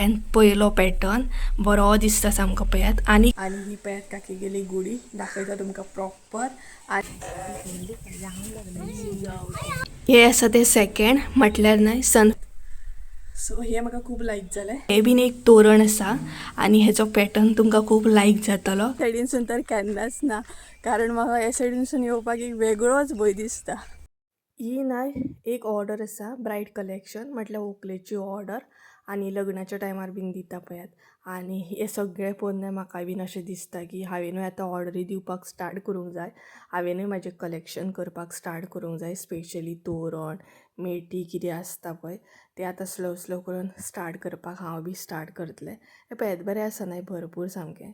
सगळ्यान पयलो पॅटर्न बरो दिसता सामको पळयात. आनी आनी ही पळयात काकी गेली गुडी दाखयता तुमकां प्रॉपर. हे आसा ते सेकंड म्हटल्यार न्हय सन. सो हे म्हाका खूब लायक जालें. हे बीन एक तोरण आसा आनी हेचो पॅटर्न तुमकां खूब लायक जातलो. सायडीनसून तर केन्नाच ना, कारण म्हाका ह्या सायडीनसून येवपाक एक वेगळोच भंय दिसता. ही न्हय एक ऑर्डर आसा ब्रायड कलेक्शन म्हटल्यार व्हंकलेची ऑर्डर आनी लग्नाच्या टायमार बीन दिता पळयात. आनी हे सगळें पळोवन न्हय म्हाका बीन अशें दिसता की हांवेनूय आतां ऑर्डरी दिवपाक स्टार्ट करूंक जाय, हांवेनूय म्हाजें कलेक्शन करपाक स्टार्ट करूंक जाय. स्पेशली तोरण मेटी कितें आसता पळय ते आतां स्लो स्लो करून स्टार्ट करपाक हांव बी स्टार्ट करतलें. हें पळयात बरें आसा न्हय भरपूर सामकें.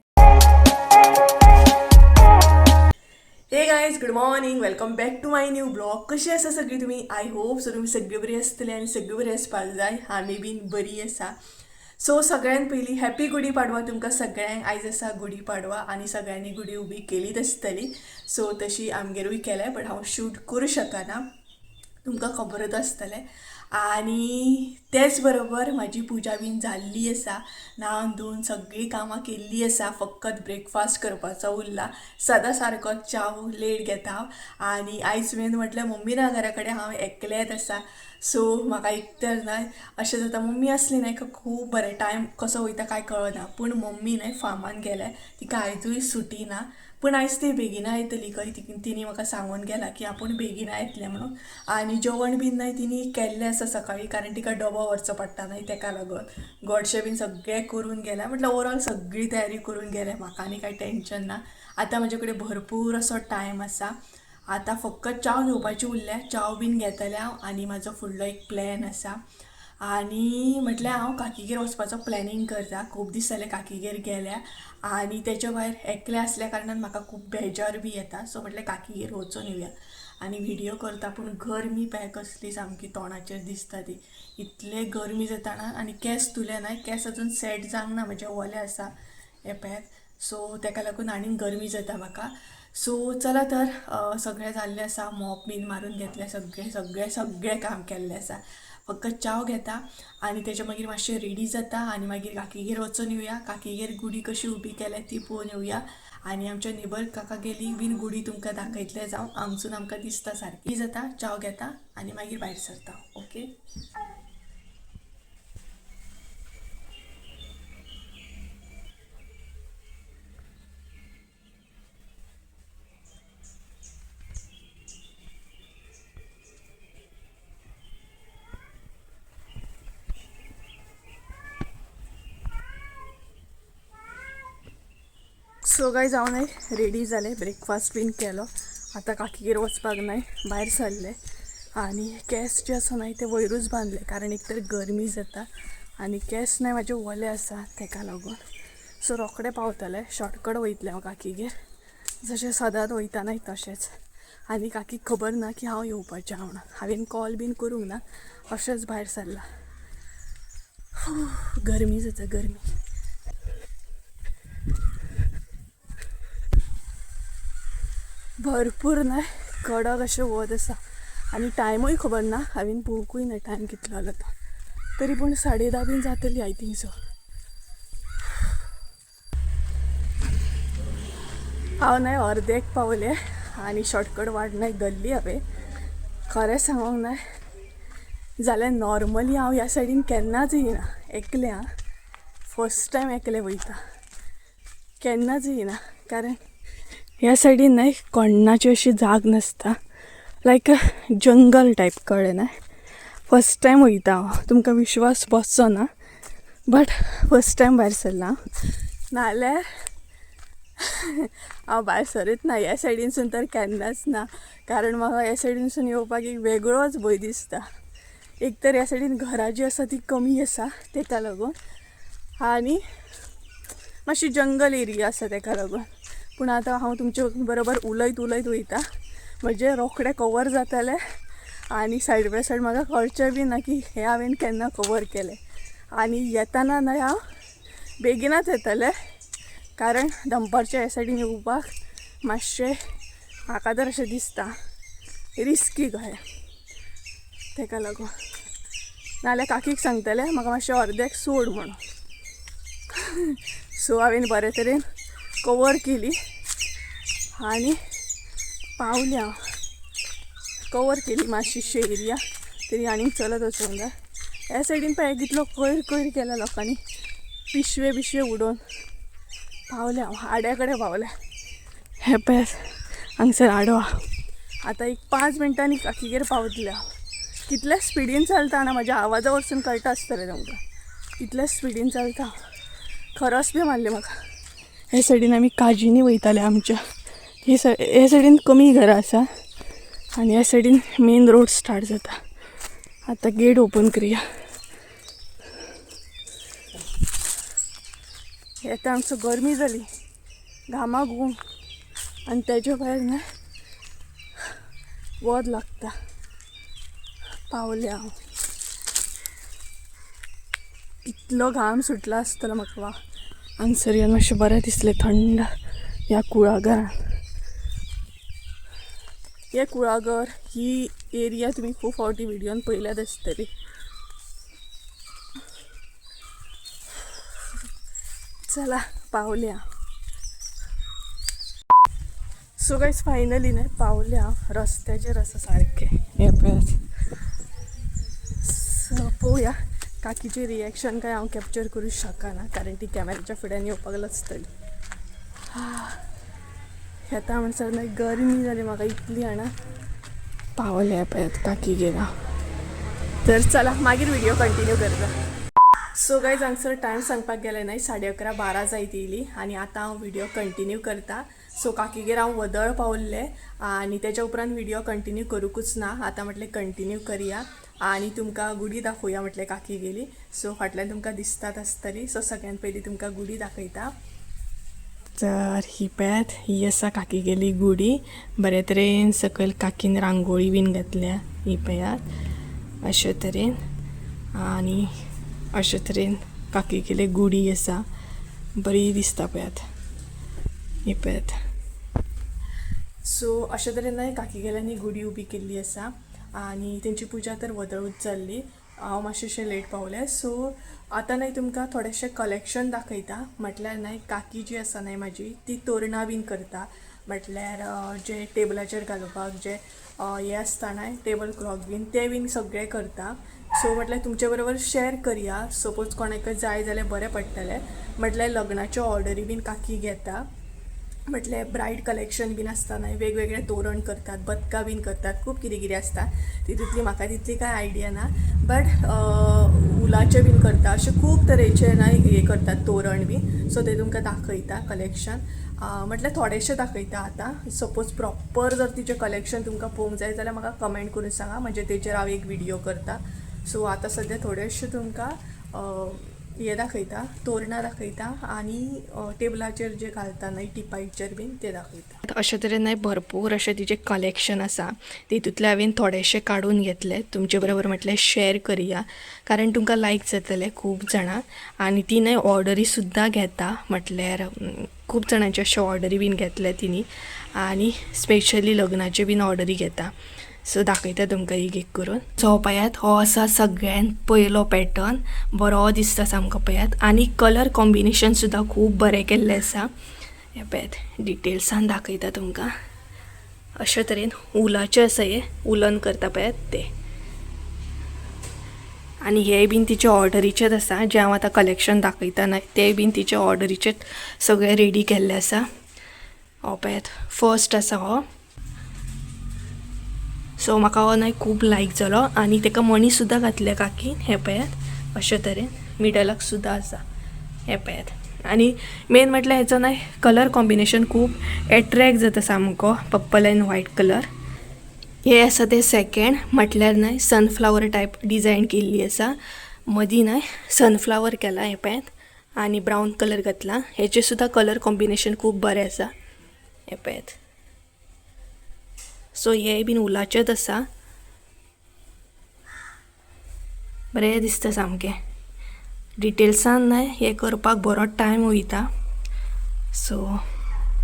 Hey guys, good morning, welcome back to my new blog. कशी आसा सगळी तुमी? I hope so तुमी सगळी बरी आसतली आनी सगळी बरी आसपाक जाय. आमी बीन बरी आसा. सो सगळ्यान पयलीं हॅपी गुडी पाडवा तुमकां सगळ्यांक. आयज आसा गुडी पाडवा आनी सगळ्यांनी गुडी उबी केलीच आसतली. सो तशी आमगेरूय केल्या, बट हांव शूट करूं शकना, तुमकां खबरच आसतलें. आनी तेच बरोबर म्हाजी पुजा बीन जाल्ली आसा, न्हांवन धुवन सगळीं कामां केल्लीं आसा, फकत ब्रेकफास्ट करपाचो उरला. सदां सारको च्याव लेट घेता हांव. आनी आयज मेन म्हटल्यार मम्मी ना घरा कडेन, हांव एकलेंच आसा. सो म्हाका एक तर न्हय अशें जाता, मम्मी आसली न्हय खूब बरें टायम कसो वयता कांय कळना. पूण मम्मी न्हय फार्मान गेल्या, तिका आयजूय सुटी ना, पूण आयज ती बेगिना येतली खंय. तिणी म्हाका सांगून गेला की आपूण बेगिना येतलें म्हणून. आनी जेवण बीन न्हय तिणी केल्लें आसा सकाळीं, कारण तिका डबो व्हरचो पडटा न्हय तेका लागून. गोडशें बीन सगळें करून गेल्या, म्हटल्यार ओवरऑल सगळी तयारी करून गेल्या, म्हाका आनी कांय टेंशन ना. आतां म्हजे कडेन भरपूर असो टायम आसा. आतां फकत च्याव घेवपाची उरल्या, च्याव बीन घेतलें हांव आनी म्हाजो फुडलो एक प्लॅन आसा. आनी म्हटल्यार हांव काकीगेर वचपाचो प्लॅनिंग करता, खूब दीस जाले काकीगेर गेल्या आनी तेच्या भायर एकलें आसल्या कारणान म्हाका खूब बेजार बी येता. सो म्हटलें काकीगेर वचून येवया आनी व्हिडियो करता. पूण गरमी पळय कसली सामकी तोंडाचेर दिसता ती, इतले गरमी जाता ना. आनी केंस धुले न्हय, केंस अजून सेट जावंक ना, म्हजे ओले आसा हे पळयात. सो तेका लागून आनीक गरमी जाता म्हाका. सो चला तर सगळें जाल्लें आसा, मॉप बीन मारून घेतलें, सगळें सगळें सगळें काम केल्लें आसा. फकत च्याव घेता आनी तेच्या मागीर मातशें रेडी जाता आनी मागीर काकीगेर वचून येवया. काकीगेर गुडी कशी उबी केल्या ती पळोवन येवया. आनी आमच्या नेबर काका गेली बीन गुडी तुमकां दाखयतलें, जावं हांगसून आमकां दिसता सारकी जाता. च्याव घेता आनी मागीर भायर सरता. ओके. सो गायज हांव न्हय रेडी जालें, ब्रेकफास्ट बीन केलो. आतां काकीगेर वचपाक न्हय भायर सरलें. आनी केंस जे आसा न्हय ते वयरूच बांदले, कारण एक तर गरमी जाता आनी केंस न्हय म्हाजे ओले आसा तेका लागून. सो रोखडें पावतलें, शॉर्टकट वयतलें हांव काकीगेर, जशें सदांच वयता न्हय तशेंच. आनी काकीक खबर ना की हांव येवपाचें म्हणून, हांवें कॉल बीन करूंक ना, अशेंच भायर सरलां. गरमी जाता गरमी. भरपूर न्हय कडक अशें वत आसा आनी टायमूय खबर ना, हांवें पळोवंकूय ना टायम कितलो जालो तो, तरी पूण 10:30 बीन जातली I think so. हांव न्हय अर्देक पावलें आनी शॉर्टकट वाट न्हय धरली हांवें. खरें सांगूंक न्हय जाल्यार नॉर्मली हांव ह्या सायडीन केन्नाच येयना एकलें, आं फर्स्ट टायम एकलें वयता, केन्नाच येयना. कारण ह्या सायडीन न्हय कोणाची अशी जाग नासता, लायक जंगल टायप, कळ्ळें न्हय. फर्स्ट टायम वयता हांव, तुमकां विश्वास बसचो ना, बट फर्स्ट टायम भायर सरलां. नाल्यार हांव भायर सरत ना ह्या सायडीनसून तर केन्नाच ना, कारण म्हाका ह्या सायडीनसून येवपाक एक वेगळोच भंय दिसता. एक तर ह्या सायडीन घरां जी आसा ती कमी आसा तेका लागून, आनी मातशी जंगल एरिया आसा तेका लागून. पूण आतां हांव तुमचे बरोबर उलयत उलयत वयता, म्हजें रोखडें कवर जातलें आनी सायड बाय सायड म्हाका कळचें बी ना की हें हांवें केन्ना कवर केलें. आनी येतना न्हय हांव बेगिनाच येतलें, कारण दनपारच्या ह्या सायडीन येवपाक मातशें म्हाका तर अशें दिसता रिस्की कहें, तेका लागून. नाल्यार काकीक सांगतलें म्हाका मातशें अर्द्याक सोड म्हणून. सो हांवें बरे तरेन कवर केली आनी पावलें हांव. कवर केली मातशी एरिया तरी आनीक चलत वचूंक जाय. ह्या सायडीन पळय कितलो कोयर कोयर केला लोकांनी, पिशवे बिशवे उडोवन. पावलें हांव आड्या कडेन पावलें. हे पळय हांगसर आडो आहा. आतां एक 5 मिनटांनी काकीगेर पावतलें हांव. कितल्या स्पिडीन चलता ना म्हाज्या आवाजा वरसून कळटा आसतलें तुमकां, कितल्या स्पिडीन चलता. खरस बी मारली म्हाका. हे सायडीन आमी काजींनी वयताले आमच्या. हे सायडीन कमी घरां आसा आनी ह्या सायडीन मेन रोड स्टार्ट जाता. आतां गेट ओपन करया. येता आमचो गरमी जाली, घामा घूम आनी तेज्या भायर न्हय वत लागता. पावलें हांव. इतलो घाम सुटला आसतलो म्हाका. वा हांगसर येवन मातशें बरें दिसलें थंड ह्या कुळागरान. हे कुळागर ही एरिया तुमी खूब फावटी व्हिडियोन पळयल्यात आसतली. चला पावल्या. सो गायज फायनली न्हय पावल्या रस्त्याचेर आसा सारकें. हें पळयात. सो पळोवया काकीचें रिएक्शन काय हांव कॅप्चर करूं शकना कारण ती कॅमेराच्या फुड्यान येवपाक लजतली. येता म्हणसर मागीर गरमी जाली म्हाका इतली जाणा. पावलें पळयात काकीगेर. तर चला मागीर व्हिडिओ कंटिन्यू करता. सो गायज हांगसर टायम सांगपाक गेलें न्हय 11:30 12 जायत येयली आनी आतां हांव व्हिडिओ कंटिन्यू करता. सो काकीगेर हांव वदळ पावल्लें आनी तेच्या उपरांत व्हिडिओ कंटिन्यू करूंकूच ना. आतां म्हटलें कंटिन्यू करया आनी तुमकां गुडी दाखोवया म्हटलें काकीगेली. सो फाटल्यान तुमकां दिसतात आसतली. सो सगळ्यान पयलीं तुमकां गुडी दाखयता. तर ही पळयात ही आसा काकीगेली गुडी. बरे तरेन सकयल काकीन रांगोळी बीन घातल्या ही पळयात अशे तरेन. आनी अशे तरेन काकीगेली गुडी आसा, बरी दिसता पळयात ही पळयात. सो अशे तरेन न्हय काकीगेल्यांनी गुडी उबी केल्ली आसा आनी तेंची पुजा तर वदळूच जाल्ली. हांव मातशें लेट पावलें. सो आतां न्हय तुमकां थोडेशें कलेक्शन दाखयता. म्हटल्यार न्हय काकी जी आसा न्हय म्हाजी ती तोरणां बीन करता. म्हटल्यार जे टेबलाचेर घालपाक जे हें आसता न्हय टेबल क्लॉक बीन ते बीन सगळें करता. सो म्हटल्यार तुमचे बरोबर शेर करया. सपोज कोणाकय जाय जाल्यार बरें पडटलें. म्हटल्यार लग्नाच्यो ऑर्डरी बीन काकी घेता. म्हटल्यार ब्रायड कलेक्शन बीन आसता न्हय, वेगवेगळे तोरण करतात, बदकां बीन करतात, खूब कितें कितें आसता. तितूंतली म्हाका तितली कांय आयडिया ना, बट वुलाचे बीन करता, अशे खूब तरेचे न्हय हें करतात तोरण बीन. सो ते तुमकां दाखयता कलेक्शन. म्हटल्यार थोडेशें दाखयता आतां. सपोज प्रॉपर जर तिचें कलेक्शन तुमकां पळोवंक जाय जाल्यार म्हाका कमेंट करून सांगा, म्हणजे तेचेर हांव एक व्हिडियो करता. सो आतां सद्या थोडेशें तुमकां हे दाखयता, तोरणां दाखयता आनी टेबलाचेर जे घालता न्हय टिपायचेर बीन ते दाखयता. अशे तरेन न्हय भरपूर अशें तिचें कलेक्शन आसा. तितूंतलें हांवें थोडेशें काडून घेतलें तुमचे बरोबर म्हटलें शेर करया कारण तुमकां लायक जातलें खूब जाणां. आनी ती न्हय ऑर्डरी सुद्दां घेता. म्हटल्यार खूब जाणांचे अशे ऑर्डरी बीन घेतले तिणी आनी स्पेशली लग्नाचे बीन ऑर्डरी घेता. सो दाखयता तुमकां एक एक करून. सो पळयात हो आसा सगळ्यान पयलो पॅटर्न, बरो दिसता सामको पळयात. आनी कलर कॉम्बिनेशन सुद्दां खूब बरें केल्लें आसा. हें पळयात डिटेल्सान दाखयता तुमकां. अशे तरेन वुलाचें आसा हें, वुलन करता पळयात ते. आनी हे बीन तिचे ऑर्डरीचेच आसा, जें हांव आतां कलेक्शन दाखयता न्हय ते बीन तिचे ऑर्डरीचेच सगळें रेडी केल्लें आसा. हो पळयात फर्स्ट आसा हो. सो म्हाका हो न्हय खूब लायक जालो आनी तेका मणी सुद्दां घातल्या काकीन. हें पळयात अशे तरेन मिडलाक सुद्दां आसा हें पळयात. आनी मेन म्हटल्यार हेचो न्हय कलर कॉम्बिनेशन खूब एट्रेक्ट जाता सामको, पर्पल एंड व्हायट कलर. हे आसा ते सेकेंड म्हटल्यार न्हय सनफ्लावर टायप डिजायन केल्ली आसा. मदीं न्हय सनफ्लावर केला हें पळयात आनी ब्रावन कलर घातला. हेचे सुद्दां कलर कॉम्बिनेशन खूब बरें आसा हें पळयात. सो हे बीन वुलाचेच आसा, बरें दिसता सामकें. डिटेल्सान न्हय हें करपाक बरो टायम वयता. सो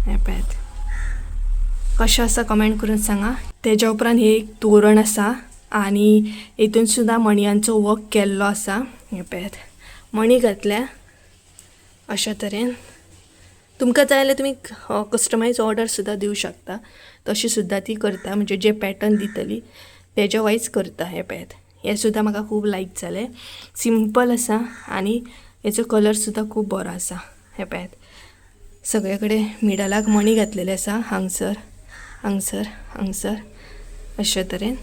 हें पळयात कशें आसा कमेंट करून सांगा. तेज्या उपरांत हे एक तोरण आसा आनी हितून सुद्दां मणयांचो वर्क केल्लो आसा. हें पळयात, मणी घातल्या अशा तरेन. तुमकां जाय जाल्यार तुमी कस्टमायज ऑर्डर सुद्दां दिवं शकता. तशी सुद्दां ती करता, म्हणजे जे पॅटर्न दितली तेज्या वायज करता. हें पळयात, हें सुद्दां म्हाका खूब लायक जालें. सिंपल आसा आनी हेचो कलर सुद्दां खूब बरो आसा. हें पळयात, सगळे कडेन मिडलाक मणी घातलेले आसा, हांगसर हांगसर हांगसर अशे तरेन.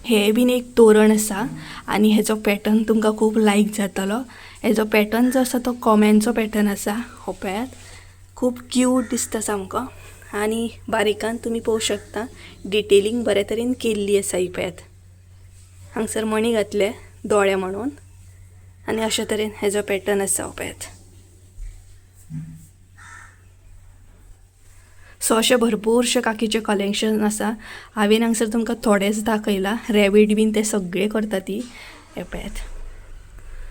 हे बीन एक तोरण आसा आनी हेचो पॅटर्न तुमकां खूब लायक जातलो. हेजो पॅटर्न जो आसा तो कोम्यांचो पॅटर्न आसा. हो पळयात, खूब क्यूट दिसता सामको आनी बारीकान तुमी पळोवंक शकता डिटेलिंग बरे तरेन केल्ली आसा. ही पळयात, हांगसर मणी घातले दोळे म्हणून आनी अशे तरेन हेजो पॅटर्न आसा. हो पळयात. सो अशें भरपूरशें काकीचें कलेक्शन आसा. हांवें हांगसर तुमकां थोडेंच दाखयलां. रॅबीट बीन ते सगळे करता ती. हें पळयात,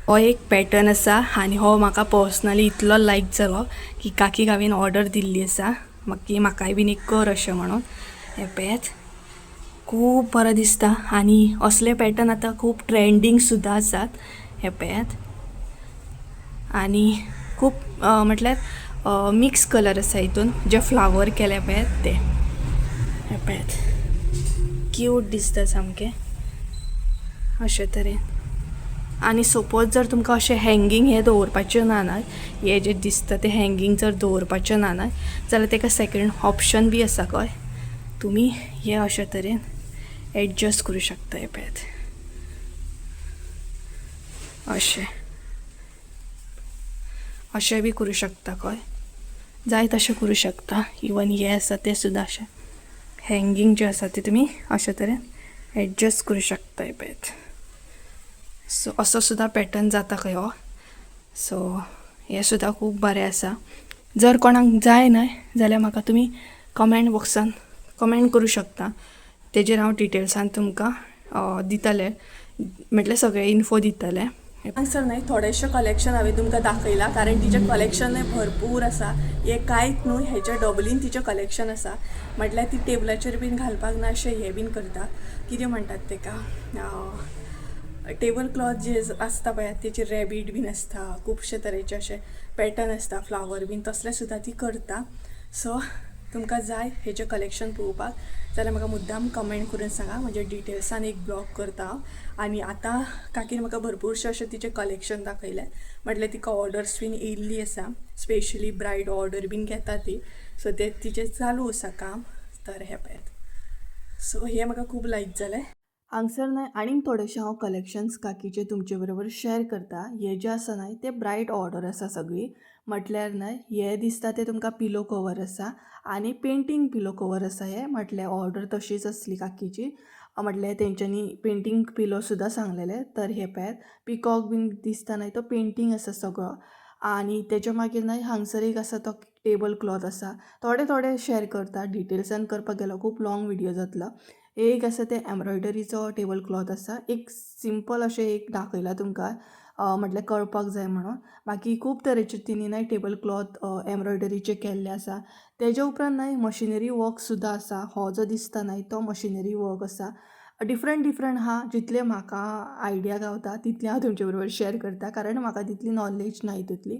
हो एक पॅटर्न आसा आनी हो म्हाका पर्सनली इतलो लायक जालो की काकीक हांवें ऑर्डर दिल्ली आसा की म्हाकाय बीन एक कर अशें म्हणून. हें पळयात, खूब बरो दिसता आनी असले पॅटर्न आतां खूब ट्रेंडींग सुद्दां आसात. हें पळयात, आनी खूब म्हटल्यार मिक्स कलर आसा हितून, जे फ्लावर केले पळयात ते. हें पळयात, क्यूट दिसता सामकें अशे तरेन. आनी सपोज जर तुमकां अशें हँगींग हें दवरपाचें ना न्हय, हें जें दिसता तें हँगींग जर दवरपाचें ना न्हय जाल्यार तेका सेकंड ऑप्शन बी आसा खंय, तुमी हें अशे तरेन एडजस्ट करूं शकता. हें पळयात, अशें अशें बी करूं शकता खंय, जाय तशें करूं शकता. इवन हें आसा तें सुद्दां अशें हँगींग जें आसा तें तुमी अशे तरेन एडजस्ट करूं शकता. हें पळयात. सो असो सुद्दां पॅटर्न जाता खंय हो. सो हें सुद्दां खूब बरें आसा. जर कोणाक जाय न्हय जाल्यार म्हाका तुमी कमेंट बॉक्सान कमेंट करूं शकता. तेजेर हांव डिटेल्सान तुमकां दितलें, म्हटल्यार सगळें इन्फो दितलें. हांगसर न्हय थोडेशें कलेक्शन हांवें तुमकां दाखयलां, कारण तिचें कलेक्शन भरपूर आसा. हें कांयच न्हू, हेच्या डबलीन तिचें कलेक्शन आसा. म्हटल्यार ती टेबलाचेर बीन घालपाक ना अशें हें बीन करता, कितें म्हणटात तेका, टेबल क्लॉथ जे आसता पळयात तेचेर रॅबीट बीन आसता, खुबशे तरेचे अशे पॅटर्न आसता, फ्लावर बीन तसले सुद्दां ती करता. सो तुमकां जाय हेचें कलेक्शन पळोवपाक जाल्यार म्हाका मुद्दाम कमेंट करून सांगा, म्हणजे डिटेल्सान एक ब्लॉग करता हांव. आनी आतां काकीन म्हाका भरपूरशें अशें तिचें कलेक्शन दाखयलें, म्हटल्यार तिका ऑर्डर्स बीन येयल्ली आसा, स्पेशली ब्रायड ऑर्डर बीन घेता ती. सो तें तिचें चालू आसा काम. तर हें पळयात, सो हें म्हाका खूब लायक जालें. हांगसर न्हय आनीक थोडेशें हांव कलेक्शन्स काकीचे तुमचे बरोबर शेअर करता. हे जे आसा न्हय ते ब्रायड ऑर्डर आसा सगळी. म्हटल्यार न्हय हे दिसता ते तुमकां पिलो कवर आसा आनी पेंटींग पिलो कवर आसा. हे म्हटल्यार ऑर्डर तशीच आसली काकीची, म्हटल्यार तेंच्यांनी पेंटींग पिलो सुद्दां सांगलेले. तर हे पळयात, पिकॉक बीन दिसता न्हय तो पेंटींग आसा सगळो. आनी तेच्या मागीर न्हय हांगसर एक आसा तो टेबल क्लॉथ आसा. थोडे थोडे शेअर करता, डिटेल्सान करपाक गेलो खूब लॉंग विडियो जातलो. एक आसा ते एम्ब्रॉयडरीचो टेबल क्लॉथ आसा, एक सिंपल अशें एक दाखयलां तुमकां, म्हटल्यार कळपाक जाय म्हणून. बाकी खूब तरेचे तिनी न्हय टेबल क्लॉथ एम्ब्रॉयडरीचे केल्ले आसा. तेज्या उपरांत न्हय मशिनरी वर्क सुद्दां आसा. हो जो दिसता न्हय तो मशिनरी वर्क आसा. डिफरंट डिफरंट आहा, जितले म्हाका आयडिया गावता तितलें हांव तुमचे बरोबर शेअर करता, कारण म्हाका तितली नॉलेज ना हितूंतली.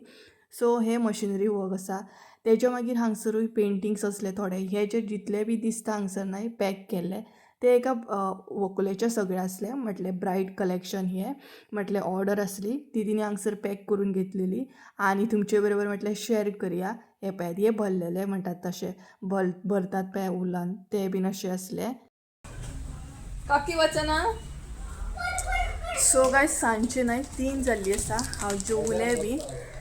सो हे मशिनरी वर्क आसा. तेज्या मागीर हांगसरूय पेंटिंग्स आसले थोडे. हे जे जितले बी दिसता हांगसर न्हय पॅक केल्ले ते एका व्हंकलेचे सगळे आसले, म्हटल्यार ब्रायड कलेक्शन. हे म्हटल्यार ऑर्डर आसली ती तिणी हांगसर पॅक करून घेतलेली आनी तुमचे बरोबर म्हटल्यार शेअर करया. हे पळयात, हे भरलेले म्हणटात तशे भरतात पळय उलान ते बीन अशे आसले. काकी वचना. सो गायज सांजचे न्हय 3 जाल्ली आसा, हांव जेवलें बी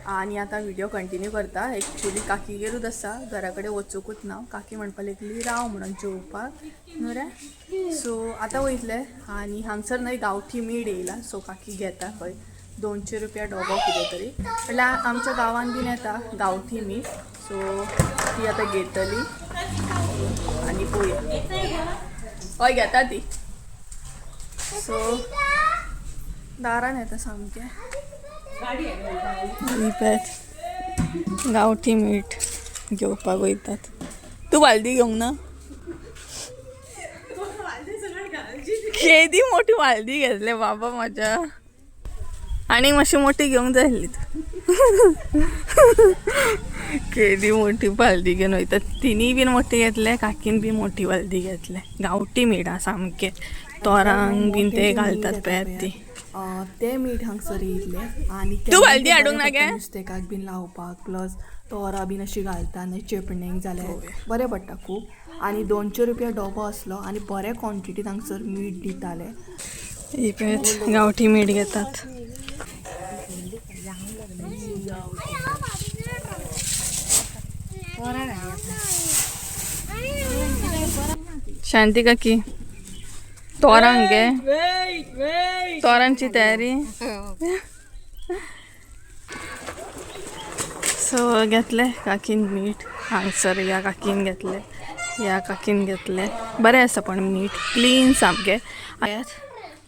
आनी आतां व्हिडियो कंटिन्यू करता. एक्चुली काकीगेरूच आसा, घरा कडेन वचूंकूच ना. काकी म्हणपाक लागली राव म्हणून जेवपाक न्हू रे. सो आतां वयतले आनी हांगसर न्हय गांवठी मीठ येयला. सो काकी घेता खंय 200 रुपया डबो कितें तरी, म्हणल्यार आमच्या गांवान बीन येता गांवठी मीठ. सो ती आतां घेतली आनी पळोवया. हय घेता ती. सो दारान येता सामकें. गांवठी मीठ घेवपाक वयतात. तूं बालदी घेवंक ना? केदी मोठी बालदी घेतले बाबा म्हाज्या. आनी मातशी मोठी घेवंक जाय आसली तूं. केदी मोठी बालदी घेवन वयता. तिनी बीन मोठी घेतले, काकीन बी मोठी बालदी घेतले. गांवठी मीठ आहा सामकें, तोरांक बीन ते घालतात पळयात ती. ते मीठ हांगसर येयल्लें आनी तूं बालदी हाडूंक ना गे? नुस्तेकाक बीन लावपाक प्लस तोरां बीन अशी घालता न्हय चेपणेक जाल्यार बरें पडटा खूब. आनी 200 रुपया डबो आसलो आनी बरे क्वॉन्टिटीन हांगसर मीठ दिताले. ही पळयात गांवठी मीठ घेतात. शांती काकी तोरांक गे, तोरांची तयारी. सो घेतले काकीन मीठ हांगसर. ह्या काकीन घेतले, ह्या काकीन घेतले. बरें आसा पण मीठ क्लीन सामकें.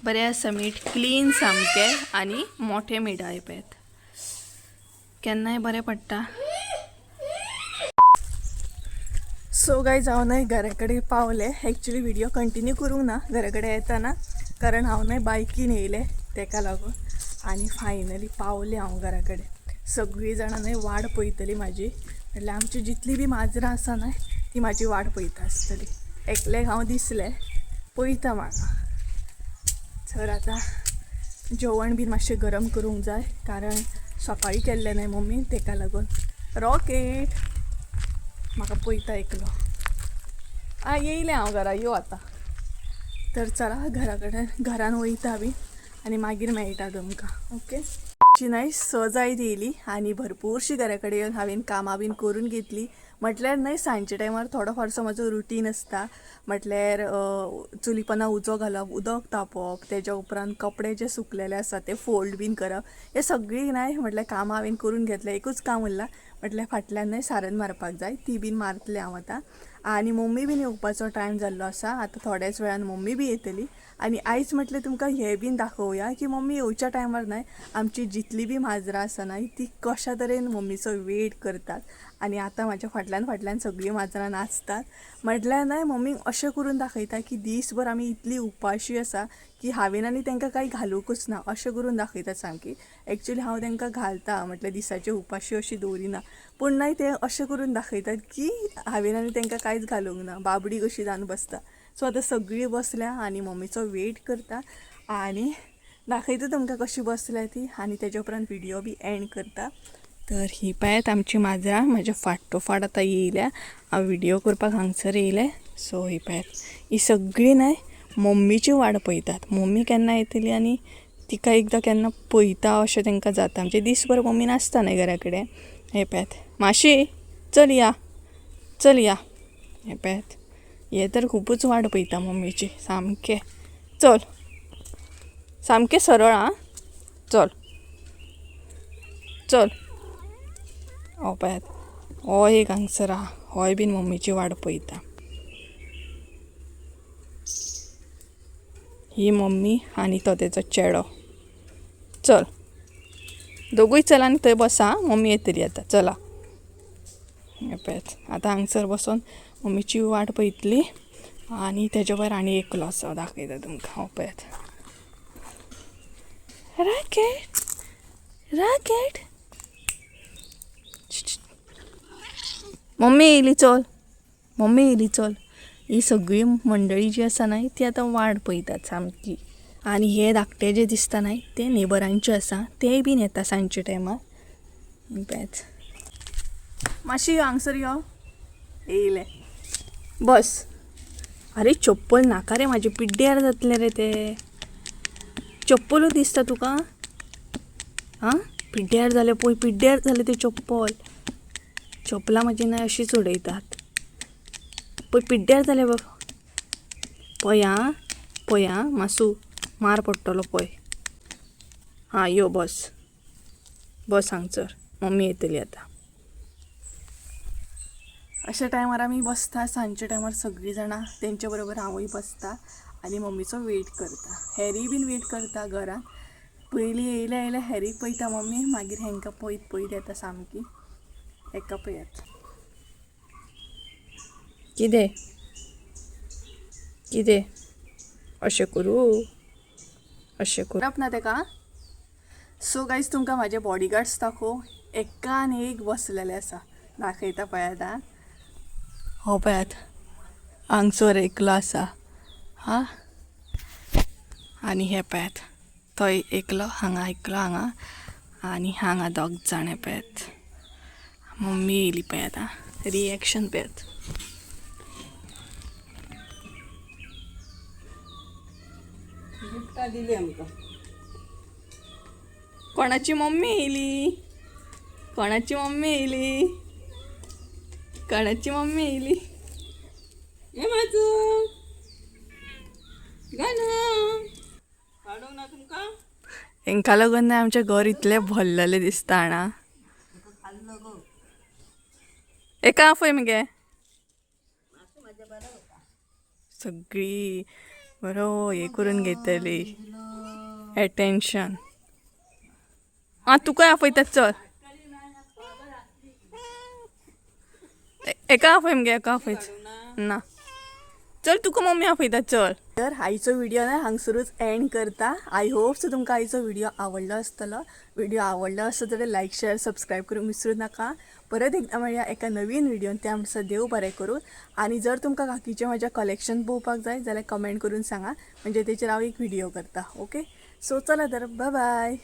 बरें आसा मीठ क्लीन सामकें आनी मोठें मीठ आहा पळयात. केन्नाय बरें पडटा. सो गायज हांव न्हय घरा कडेन पावलें. एक्चुली व्हिडिओ कंटिन्यू करूंक ना घरा कडेन येताना, कारण हांव न्हय बायकीन येयलें तेका लागून. आनी फायनली पावलें हांव घरा कडेन. सगळीं जाणां न्हय वाट पळयतली म्हाजी, म्हटल्यार आमची जितली बी माजरां आसा न्हय ती म्हाजी वाट पळयता आसतली. एकल्याक हांव दिसलें पळयता म्हाका. तर आतां जेवण बीन मातशें गरम करूंक जाय, कारण सकाळीं केल्लें न्हय मम्मीन, तेका लागून. रॉकेट म्हाका पळयता एकलो. आ येयलें हांव घरा, यो आतां. तर चला घरा कडेन घरान वयता बी आनी मागीर मेळटा तुमकां. ओके. शी न्हय 6 जायत येयली आनी भरपूरशी घरा कडेन येवन हांवें कामां बीन करून घेतली. म्हटल्यार न्हय सांजच्या टायमार थोडो फारसो म्हाजो रुटीन आसता. म्हटल्यार चुलीपना उजो घालप, उदक तापोवप, तेज्या उपरांत कपडे जे सुकलेले आसा ते फोल्ड बीन करप, हे सगळीं न्हय म्हटल्यार कामां हांवें करून घेतलें. एकूच काम उरलां, म्हटल्यार फाटल्यान न्हय सारण मारपाक जाय, ती बीन मारतलें हांव आतां. आनी मम्मी बीन येवपाचो टायम जाल्लो आसा, आतां थोड्याच वेळान मम्मी बी येतली. आनी आयज म्हटलें तुमकां हें बीन दाखोवया की मम्मी येवच्या टायमार न्हय आमची जितली बी माजरां आसा न्हय ती कशा तरेन मम्मीचो वेट करतात. आनी आतां म्हाज्या फाटल्यान फाटल्यान सगळीं माजरां नाचतात. म्हटल्यार न्हय मम्मीक अशें करून दाखयता की दीसभर आमी इतली उपाशी आसा की हांवें आनी तांकां कांय घालूंकच ना, अशें करून दाखयतात सामकी. एक्चुली हांव तांकां घालता, म्हटल्यार दिसाचे उपाशी अशी दवरिना, पूण न्हय ते अशें करून दाखयतात की हांवें आनी तांकां कांयच घालूंक ना, बाबडी कशी जावन बसता. सो आतां सगळीं बसल्या आनी मम्मीचो वेट करता आनी दाखयता तुमकां कशी बसल्या ती. आनी तेज्या उपरांत व्हिडियो बी एंड करता. तर ही पळयात आमची माजरां म्हाज्या फाटोफाट आतां येयल्या. हांव व्हिडियो करपाक हांगसर येयलें. सो ही पळयात ही सगळीं न्हय मम्मीची वाट पळयतात, मम्मी केन्ना येतली आनी तिका एकदां केन्ना पळयता अशें तांकां जाता. म्हणजे दीसभर मम्मी नासता न्हय घरा कडेन. हें पळयात माशी चल या, चल या. हें पळयात हे तर खुबूच वाट पळयता मम्मीची सामकें. चल सामकें सरळ आं, चल चल. हो पळयात हो एक हांगसर आहा, होय बीन मम्मीची वाट पळयता. ही मम्मी आनी तो तेजो चेडो. चल दोगूय चल आनी थंय बसा, मम्मी येतली आतां. चला हें पळयात आतां हांगसर बसोन मम्मीची वाट पळयतली. आनी तेज्या वयर आनी एकलो आसा, दाखयता तुमकां. हो पळयात रॉकेट रॉकेट. मम्मी येयली चल, मम्मी येयली चल. ही सगळी मंडळी जी आसा न्हय ती आतां वाट पळयतात सामकी. आनी हे धाकटे जे दिसता न्हय ते नेबरांचे आसा, तेय बीन येता सांजच्या टायमार. पळयात मातशी यो हांगसर यो. येयले बस. अरे चप्पल नाका रे म्हाजे, पिड्ड्यार जातलें रे ते. चप्पलूच दिसता तुका? आं पिड्ड्यार जालें पळय, पिड्ड्यार जालें तें चप्पल. चपलां म्हाजी न्हय अशीच उडयतात पळय, पिड्ड्यार जालें बाबा. पळय आं, पळय आं, मासू मार पडटलो पळय. हां यो बस, बस हांगसर, मम्मी येतली आतां. अशा टायमार आमी बसता सांजच्या टायमार सगळीं जाणां, तेंच्या बरोबर हांवूय बसता आनी मम्मीचो वेट करता. हॅरी बीन वेट करता घरान. पयलीं येयल्या येयल्या हॅरीक पळयता मम्मी, मागीर हेंकां पळयत पळयत येता सामकी. हेका पळयात. कितें कितें अशें करूं, अशें करप ना तेका. सो गायज, तुमकां म्हाजे बॉडीगार्ड्स दाखोव. एकान एक बसलेले आसा, दाखयता, पळयात. आं, हो पळयात, हांगसर एकलो आसा. हा, आनी हे पळयात, थंय एकलो, हांगा एकलो, हांगा आनी हांगा दोग जाण. हे पळयात, मम्मी येयली. पळयात, आं, रिएक्शन पळयात. गिफ्टां दिली आमकां. कोणाची मम्मी येयली? कोणाची मम्मी येयली? कोणाची मम्मी येयली? हे माझं गाणं काडूंक ना तुमकां. हेंका लागून ना आमचें घर इतलें भरलेलें दिसता जाणा. एका आफय मगे. सगळी बरो हे करून घेतली एटेन्शन. आं, तुका आपयतात, चल. एका आफय मगे, एका आफय ना. चल, तुका मम्मी आपयता, चल. तर आयचो व्हिडिओ ना हांगसरूच एंड करता. I hope so तुमकां आयचो व्हिडिओ आवडलो आसतलो. व्हिडिओ आवडलो आसत जाल्यार लायक, शेअर, सबस्क्रायब करूंक विसरूं नाका. परत एकदां मेळया एका नवीन व्हिडियोन. त्या म्हणसर देव बरें करूं. आनी जर तुमकां काकीचें म्हाज्या कलेक्शन पळोवपाक जाय जाल्यार कमेंट करून सांगा, म्हणजे तेचेर हांव एक व्हिडिओ करता. ओके, सो चला तर, बाय.